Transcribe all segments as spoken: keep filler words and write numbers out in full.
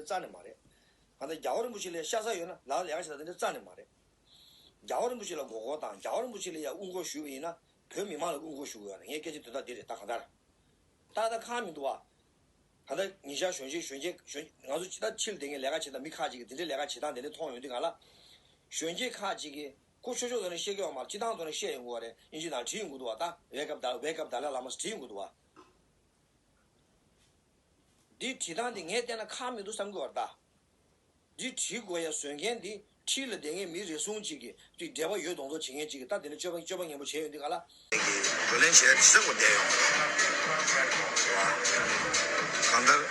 རྩ་ནས་མ་རེད། གང་ལྟར་རྒྱལ་བ་རིན་པོ་ཆེ་ལ་ཤ་ཚ་ཡོད་ན་ལ་ལ་ཡག་ཆེ་ད་དེ་འདྲ་རྩ་ནས་མ་རེད། རྒྱལ་བ་རིན་པོ་ཆེ་ལ་མགོ་སྐོར་དང་རྒྱལ་བ་རིན་པོ་ཆེ་ལ་ཡ་དབུ་སྐོར་ཞུས་པ་ཡིན་ན་བོད་མི་མང་ལ་དབུ་སྐོར་ཞུ་དགོས་ཡོད་རེད། ངས་སྐད་ཆ་དོན་དག་འདི་རེད། ད་གང་ལྟར་ཏག་ཏག་ཁག་མི་འདུག་བ། ད་ལྟ་ཉིན་ཞག་གཞོན་སྐྱེས་གཞོན་སྐྱེས་གཞོན་ང་ཚོ་ད་ཕྱིར་དེ་ངས་ལས་ཀ་བྱེད་ད་མི་ཁག་ཅིག་གིས་དེ་འདྲའི་ལས་ཀ་བྱེད་སྟངས་དེ་འདྲ་མཐོང་ཡོང་དུས་གང་ལ། གཞོན་སྐྱེས་ཁག་ཅིག་གིས་ཁོ་ཆོས་ཕྱོགས་ཐོག་ནས་བཤད་ཀྱི་ཡོད་མ་རེད། སྤྱི་བཏང་ཐོག་ནས་བཤད་ཡོང་གི་ཡོད་རེད། དབྱིན་ཇི་ནང་བྲིས་ཡོང་གི་འདུག་བ། ད་Wake up the- Wake up Dalai Lama བྲིས་ཡོང་གི་འདུག་བ། འདི་བྲིས་སྟངས་འདི་ངས་བལྟས་ན་ཁག་མི་འདུག་བསམ་གྱི་ཡོད་རེད་ད། འདི་བྲིས་དགོས་ཡ་བཟོས་མཁན་འདི་འཁྲིས་ལ་བསྡད་མཁན་མི་རེ་ཟུང་ཅིག་གིས་འདི་འབྲེལ་བ་ཡོད་མདོག་མདོག་བྱེད་མཁན་ཅིག་གིས་ད་འདི་ནས་སྤྱོད་པ་སྤྱོད་པ་ངན་པོ་བྱས་ཡོང་འདི་ག་ལ། བགྲོ་གླེང་བྱས་དེ་ས་གོ་བསྡད་ཡོང་། གང་ལྟར།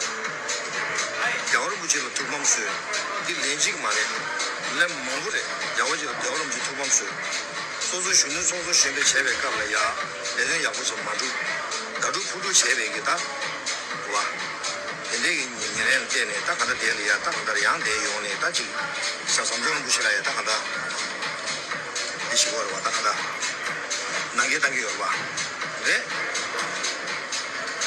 རྒྱལ་བ་རིན་པོ་ཆེ་ལ་ཐུགས་ཕམ་བཟོས། འདི་ལན་གཅིག་མ་རེད། ལན་མང་པོ་རེད། རྒྱལ་བ་ཆེ་ལ་རྒྱལ་བ་རིན་པོ་ཆེ་ཐུགས་ཕམ་བཟོས། སོ་སོ་གཞོན་ནུ་ཚོགས་གཙོ་གཞོན་པ་བྱས་པའི་སྐབས་ལ་ཡ། ལས་དོན་ཡག་པོ་ཞིག་མ་འགྲུབ། དགའ་སྤྲོ་ཕུ་འགྲོ་བྱས་པའི་གི་ད། བ། དེ་འདྲའི་གི་ཉེ་ཉེ་རང་ལ་བལྟས་ནས་ད་ག་འདྲ་བསྡད་ལ་ཡ་ད་ག་འདྲ་ཡང་བསྡད་ཡོང་ནས་ད་ཅིག་ས་ཟམ་གདོང་རིན་པོ་ཆེ་ལ་ཡ་ད་ག་འདྲ། འདི་ཞིག་བར་བ་ད་ག་འདྲ། ནང་འགལ་བཏང་གི་ཡོད་རེད་བ། རེད།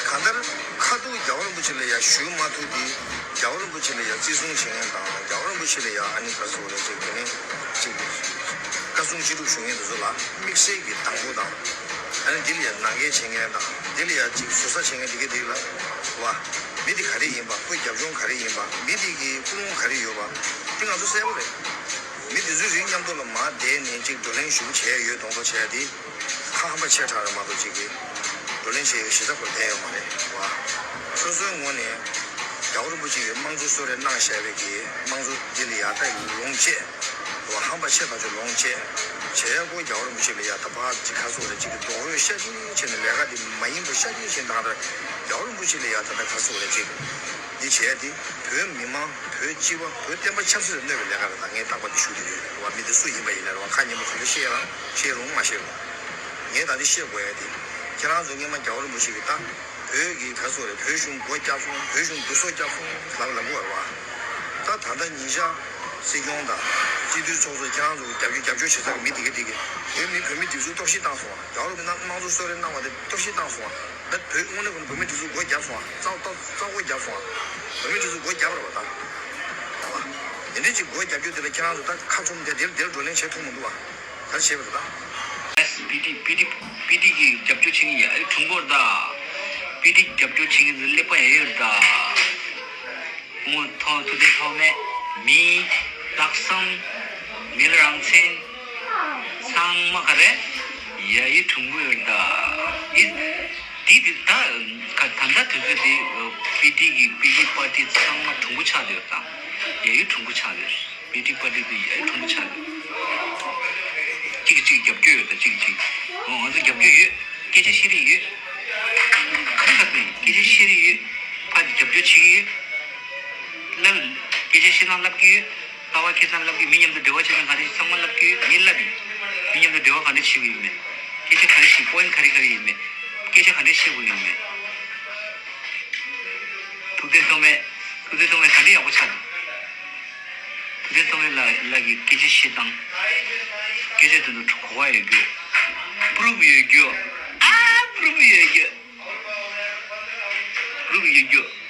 གང་ལྟར་ཁ་ཐུག་རྒྱལ་བ་རིན་པོ་ཆེ་ལ་ཡ་ཞུ་མ་ཐུབ་དེ། རྒྱལ་བ་རིན་པོ་ཆེ་ལ་ཡ་བརྩི་སྲུང་བྱེད་མཁན་དང་རྒྱལ་བ་རིན་པོ་ཆེ་ལ་ཡ་ཨ་ནི་ག་ཟེར་བ་རེད་ཅིག་དེ་ནས་ཅིག་བཀའ་གསུང་ཅི་སྒྲུབ་ཞུ་མཁན་དེ་ཚོ་ལ་དམིགས་བསལ་གྱི་དང་པོ་དང་། ཨ་ནི་འདི་ལ་ཡ་ནང་འགལ་བྱེད་མཁན་དང་འདི་ལ་ཡ་ཅིག་ཟུར་ཟ་བྱེད་མཁན་འདི་ག་འདི་ལ་བ། མི་འདི་ག་རེ་ཡིན་པ། ཁོའི་རྒྱབ་ལྗོངས་ག་རེ་ཡིན་པ། མི་འདི་གི་ཀུན་སློང་ག་རེ་ཡོད་པ། འདི་ང་ཚོ་གསལ་པོ་རེད། མི་འདི་ཚོའི་རིགས་མཉམ་དུ་ལ་མར་བསྡད་ནས་ཅིག་བགྲོ་གླེང་ཞུ་བྱས་ཡོད་མདོག་མདོག་བྱས་ཏེ། ཁ་ཧམ་པ་ཆེ་དྲགས་རེད་མ་གཏོགས་ཅིག་གིས་བགྲོ་གླེང་བྱེད་ཡོད་གཞི་རྩ་སྐོར་བསྡད་ཡོད་མ་རེད་བ། སོ་སོའི་ངོས་ནས་རྒྱལ་བ་རིན་པོ་ཆེ་གིས་དམངས་གཙོ་གསོལ་རས་གནང་བཞག་པའི་གི་དམངས་གཙོ་འདི་ལ་ཡར་ལྟ་ཡི་ལོངས་སྤྱད། བ་ཧམ་པ་ཆེ་དྲགས་ཅིག་ལོངས་སྤྱད། བྱས་ཡ་ཁོ་རྒྱལ་བ་རིན་པོ་ཆེ་ལ་ཡ་ད་ཕར་ཅིག་ག་ཟེར་རེད་ཅིག་གི་རྡོག་རོལ་ཤ་ཅིག་བྱས་ནས་ལས་ཀ་འདི་མ་ཡིན་པ་ཤ་ཅིག་བྱས་ནས་ད་ག་རེད། རྒྱལ་བ་རིན་པོ་ཆེ་ལ་ཡ་ད་ལྟ་ག་ཟེར་རེད་ཅིག་འདི་བྱས་ཏེ་བོད་མི་མང་བོད་སྤྱི་པ་བོད་བསྟན་པ་ཆབ་སྲིད་ལ་གནོད་པའི་ལས་ཀ་རེད། ད་ངས་རྟག་པར་འདི་ཞུ་གི་ཡོད་རེད་བ། མི་འདི་སུ་ཡིན་པ་ཡིན་ན་རེད་བ། ཁ་སྙན་པོ་ག་ཚོད་བཤད་རང་བཤད་རུང་མ་བཤད་རུང་། ངས་ད་འདི་བཤད་དགོས་ཡ་དེ། ཁྱེད་རང་ཚོ་སྔོན་མ་རྒྱལ་བ་རིན་པོ་ཆེ་གིས་ད་བོད་ཀྱི་ག་ཟེར་རེད། བོད་གཞུང་སྒོ་བརྒྱབ་སོང་། བོད་གཞུང་སྡུག་སྲོག་བརྒྱབ་སོང་ལབ་ལབ་གི་ཡོད་རེད་བ། ད་ད་ལྟ་ཉིན་ཞག་སྲིད་སྐྱོང་དང་སྤྱི་འཐུས་ཚོགས་གཙོ་ཁྱེད་རང་ཚོ་རྒྱབ་སྐྱོར་རྒྱབ་སྐྱོར་བྱེད་ས་གི་མི་དེ་ག་དེ་གིས་བོད་མི་བོད་མི་འདི་ཚོ་གཏོར་བཤིག་བཏང་སོང་བ། རྒྱལ་བ་རིན་པོ་ཆེ་དམངས་གཙོ་གསོལ་རས་གནང་བ་དེ་གཏོར་བཤིག་བཏང་སོང་བ། ད་བོད་དངོས་གནས་ཁོ་ན་བོད་མི་འདི་ཚོ་སྒོ་བརྒྱབ་སོང་བ། རྩ་རྩ་རྩ་སྒོ་བརྒྱབ་སོང་བ། བོད་མི་འདི་ཚོ་སྒོ་བརྒྱབ་རེད་བ་ད། དེ་འདྲ་ཅིག་སྒོ་བརྒྱབ་རྒྱུ་དེ་ལ་ཁྱེད་རང་ཚོ་ད་ཁ་ཁྲོམ་དེ་དེར་དེར་བགྲོ་གླེང་བྱེད་ཐུབ་མི་འདུག་བ། ག་རེ་བྱེད་པ་རེད་ད། པི་ཏི་པི་ཏི་པི་ཏི་གི་རྒྱབ་སྐྱོར་བྱེད་མཁན་ཡ་ཨེ་གྲུང་པོ་རེད་ད། པི་ཏི་རྒྱབ་སྐྱོར་བྱེད་མཁན་ཚོ་ཀླད་པ་ཡ་ཡོད་རེད་ད། ཁོང་ཐོག་ཐུབ་བསྟན་ཐོགས་མེད་མི་ལྷག་བསམ་མི་ལ་རང་མཚན་ཚང་མ་ག་རེ་ཡ་ཡི་གྲུང་པོ་ཡོད་རེད་ད། ཨི་དེ་དེ་ད་ག་ད་ལྟ་དུས་ཚོད་དེ་པི་ཏི་གི་པི་ཏི་པར་ཏི་ཚང་མ་གྲུང་པོ་ཆགས་བསྡད་ཡོད་ད། ཡ་ཡི་གྲུང་པོ་ཆགས་བསྡད་ཡོད། པི་ཏི་པར་ཏི་དེ་ཡ་ཡི་གྲུང་པོ་ཆགས་ཡོད། གཅིག་གིས་གཅིག་རྒྱབ་སྐྱོར་ཡོད་དང་གཅིག་གིས་གཅིག་ཨོ་ང་ཚོ་རྒྱབ་སྐྱོར་ཡོད། སྐད་ཆ་བཤད་རེས་ཡོད། ག་རེ་ག་རེ་སྐད་ཆ་བཤད་རེས་ཡོད། ཕར་རྒྱབ་སྐྱོར་བྱེད་ཀྱི་ཡོད། ལབ། སྐད་ཆ་བཤད་སྟངས་ལབ་ཀྱི་ཡོད། ལྟ་བ་འཁྱེར་སྟངས་ལབ་ཀྱི་ཡོད། མི་མཉམ་དུ་འབྲེལ་བ་བྱེད་སྟངས་ག་རེ་ཚང་མ་ལབ་ཀྱི་ཡོད། ངས་ལབ་ཡིན། མི་མཉམ་དུ་འབྲེལ་བ་ག་འདྲ་བྱེད་དགོས་ཡོད་མེད། སྐད་ཆ་ག་རེ་བཤད། པོ་ཡིན་ག་རེ་ག་རེ་ཡོད་མེད། སྐད་ཆ་ག་འདྲ་བཤད་དགོས་ཡོད་མེད། ཐུབ་བསྟན་ཐོགས་མེད། ཐུབ་བསྟན་ཐོགས་མེད་ག་འདྲ་ཡག་པོ་ཆགས་འདུག་ཐུབ་བསྟན་ཐོགས་མེད་ལགས་ལགས་ཀྱི་སྐད་ཆ་བཤད་སྟངས། སྐད་ཆ་དེ་ཚོ་གོ་བ་ཡོད་རྒྱུ། པུ་རུབ་ཡོད་རྒྱུ། ཨ་པུ་རུབ་ཡོད་རྒྱུ། པུ་རུབ་ཡོད་རྒྱུ།